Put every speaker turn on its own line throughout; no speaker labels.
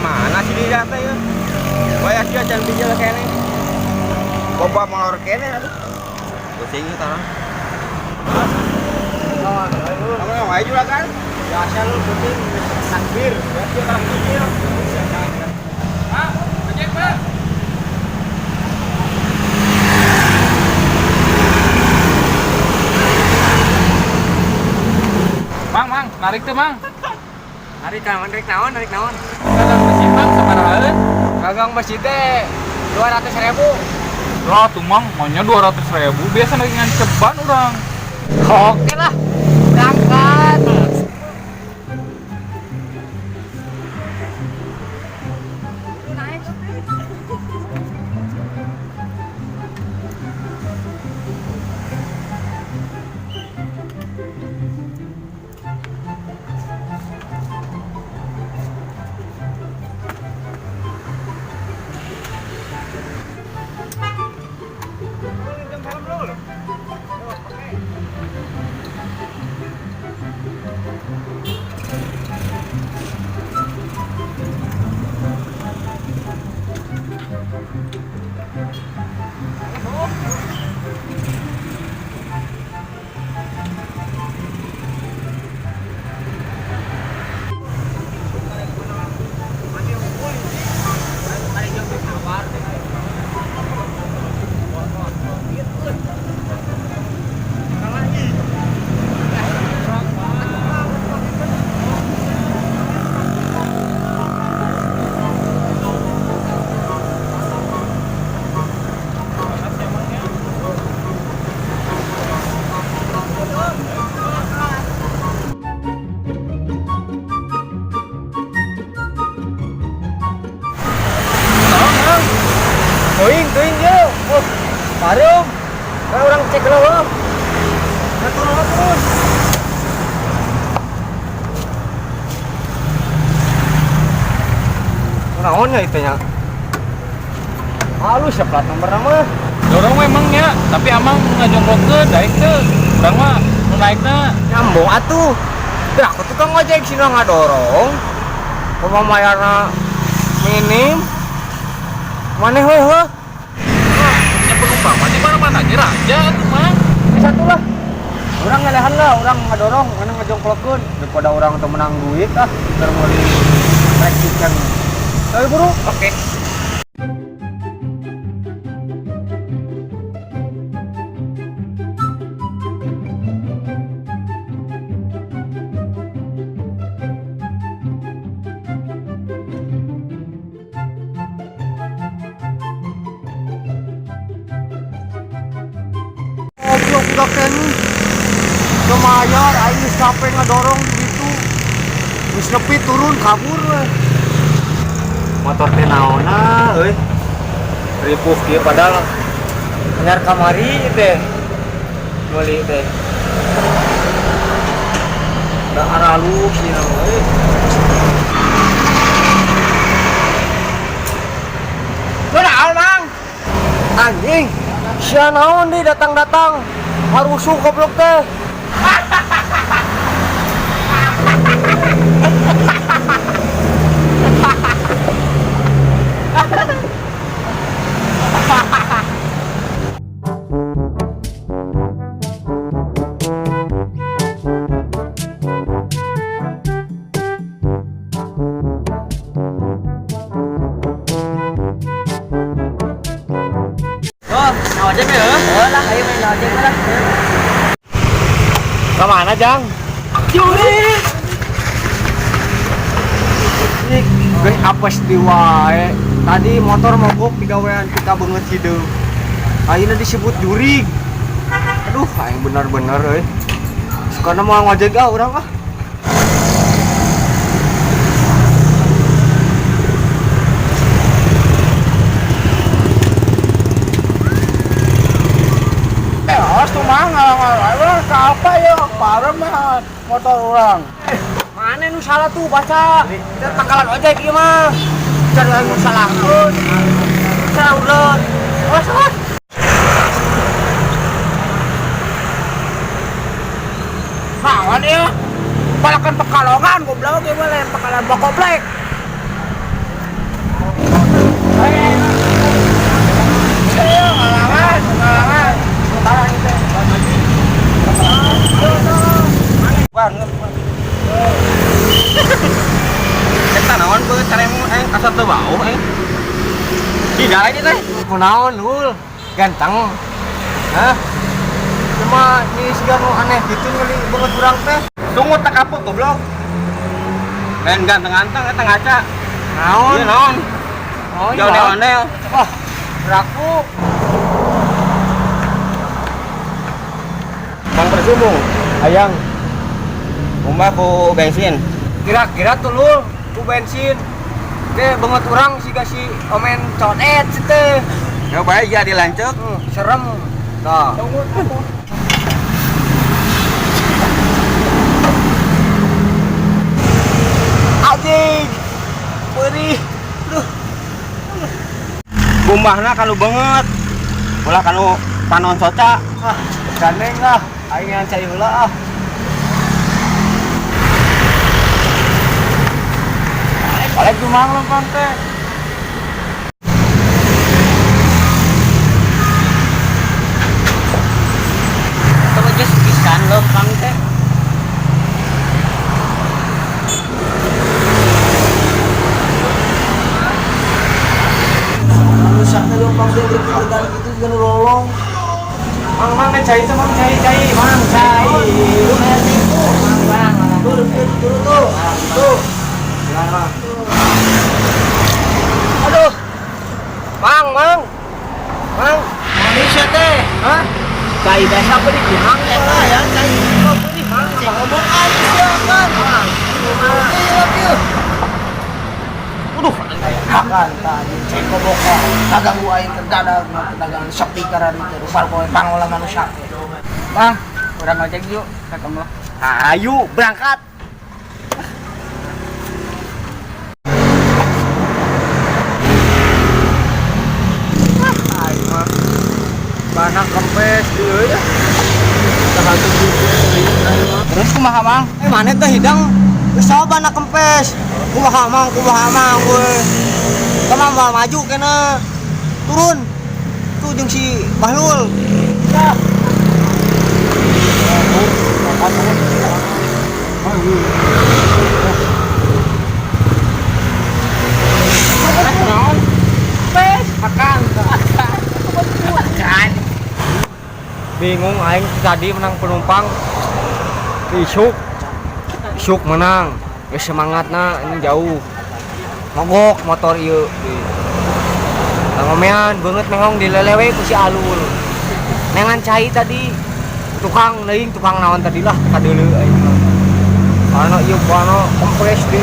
Mana sih dia teh ya? Waya kieu can bijil keneh. Boba molor keneh atuh. Pusing ieu tanah. Kamu wae juga kan? Biasa lu pusing takbir, biasa orang bijil.
Pak, ojek, Pak. Mang, mang, narik tuh, Mang.
Narik naon, narik naon, narik naon.
Gagang besi, Mang, sabaraha?
Gagang besi teh 200.000.
Lah tuh, Mang, maunya 200.000. Biasa narik ngan ceban urang.
Oke lah, berangkat. Tuing, tuing yo. Oh, barum. Kan orang cek dulu. Nah, turun terus. Naonnya itu nya? Halus ya plat nomor mah.
Dorong memangnya, tapi amang ngajongkokkeun daek teu. Urang mah nu naikna
nyambung atuh. Dah aku tukang ojek sih ngadorong. Kumaha mayarna minim. Maneh we heuh.
Ya penumpang mah di mana-mana ge raja atuh mah.
Satu lah. Urang ngelehan lah, urang ngadorong, mana ngajongklokeun daripada urang teu menang duit ah, keur meuli fried chicken. Ayo buru.
Oke.
curiga keneh. Teu mayar aing geus capek ngadorong di ditu. Geus nepi turun kabur we. Motor teh naonna euy. Ripuh kieu padahal anyar kamari teh. Meuli teh. Da aralus ieu mah euy. Lu naon, Mang? Anjing, sia naon di datang-datang harusuh goblok teh.
Oh, ngojek ya?
Oh lah, ayo main ojek lah.
Kemana, Jang? Juri. Geus apes di wae. Tadi motor mogok digawean kita beungeut hideung. Ayeuna disebut jurig. Aduh, aing bener-bener euy. Sukana moal ngojek ah urang ah.
Awas tuh mah ngalang-ngalang ke apa ya? Parem mah motor orang.
Mana nu salah tuh baca. Kita pangkalan ojek ieu mah. Cari nu salahkeun. Salah uleun. Awas awas.
Kawan ya. Balakan Pekalongan goblok ieu mah lain Pekalan Bokoblek. Ayo ngalangan, ngalangan.
Banget. Eta naon beungeut caremu aing asa teu bau aing. Tidak ini teh.
Kunaon lul? Ganteng. Hah? Cuma ini siga nu aneh gitu nyeli beungeut urang teh.
Sungut tak kapok goblok. Lain ganteng-ganteng eta ngaca.
Naon?
Iya naon?
Oh,
Jauh
iya.
ondel.
Wah, beraku.
Bang Persumung,
Ayang,
umbah ku bensin.
kira-kira tuh lul ku bensin. Teh beungeut urang siga si omen codet si teh.
Ya bae jadi lanceuk.
Serem. Tah. Anjing. Perih. Duh.
Bumbahna kanu beungeut. Ulah kanu panon soca.
Ah, gandeng lah. Aing yang cai heula ah. Balik dumang lempang teh.
Teu geus pisan lempang teh.
Rusaknya lempang teh gergetan gitu juga lolong.
Mang mang teh cai teh mang cai cai mang cai.
Bang,
Tuh, tuh, tuh. Tuh.
Mang. Aduh. Mang mang. Mang.
Manusia teh.
Hah?
Cai biasa apa di Mang teh
Lah ya, cai.
Mang.
Ngomong aja siakan. Iya, iya.
Aduh.
Hakan tadi cek koboko kaganggu aing kerdadag pedagang sepi karena itu rupal kowe pangola manusia.
Bang, urang ojek yuk ketemu.
Ayo berangkat. Aing mah bana kempes di euy ya.
Terus kumaha Mang?
Mana teh hidang geus saha bana kempes. Kumaha mang we. Kumaha moal maju kena. Turun. Tuh jeung si Bahlul. Ya.
Makan. Makan.
Bingung aing tadi menang penumpang. Isuk. Isuk menang. Geus semangatna ini jauh. Mogok motor ieu. Ngomean beungeut mehong dilelewe ku si Alul. Nengan cai tadi. Tukang leuing tukang naon tadi lah kadeuleu aing mah. Karena ieu bana kompres di.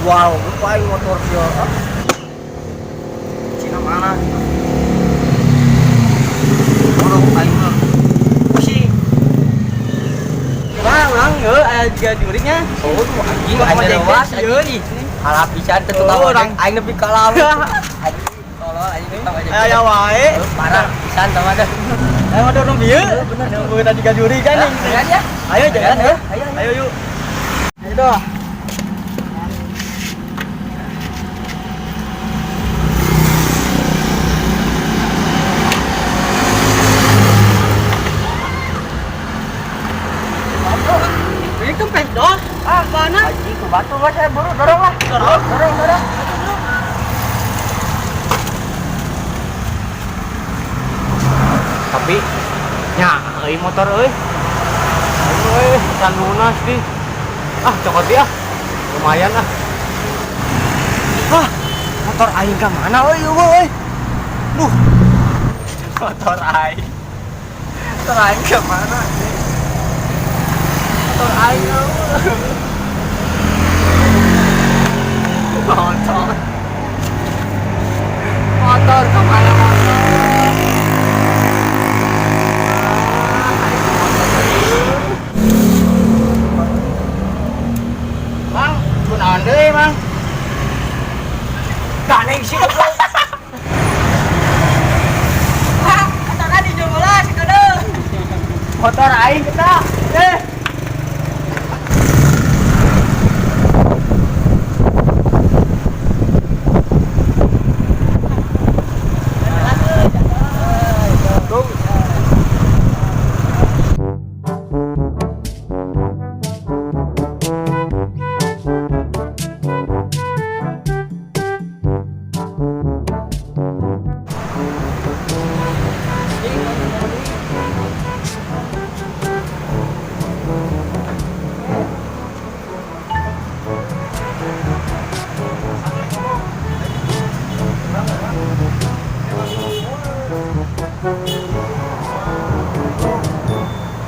Wow, lupa aing motor sia. Cina mana? Orang aing mah. Pusing.
Mang, mang, heuh aya juga jurignya.
Oh, tuh anjing
Aing
ojek
rewas
teh sieun.
anjing. Kalah pisan teh tukang
Oh,
ojek.
orang.
Aing nepi ka laut. Anjing tolol anjing tukang ojek.
Aya wae.
Heuh, parah pisan tah mah dah.
Ayo motor nu bieu. Nunggu tadi ka juri kan.
Jalan ya.
Ayo jalan ya.
Ayo.
Ayo yuk.
Ayo dah.
Ini kempes dong. Ah, mana? Anjing ku batu lah saya buru dorong lah. Dorong, dorong, dorong.
Tapi nya euy motor euy. Euy, can lunas di. Ah, cokot dia. Lumayan ah. Ah, motor aing ka mana euy euy euy. Duh. Motor aing. Motor aing ka mana? Motor aing euy. Motor. Motor ka mana motor?
Mang, kunaon deui, Mang?
Ganeng sih.
Ah, motorna dijunggulah si kedeung.
Motor aing kita. Eh.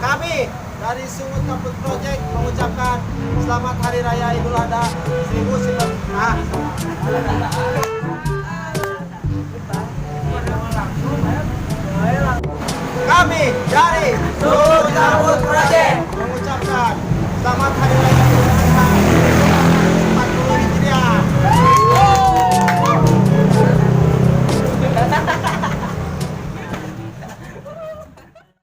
Kami dari Sungut Kaput Project mengucapkan selamat Hari Raya Idul Adha 1900. Ah. Kami dari Sungut Kaput Project.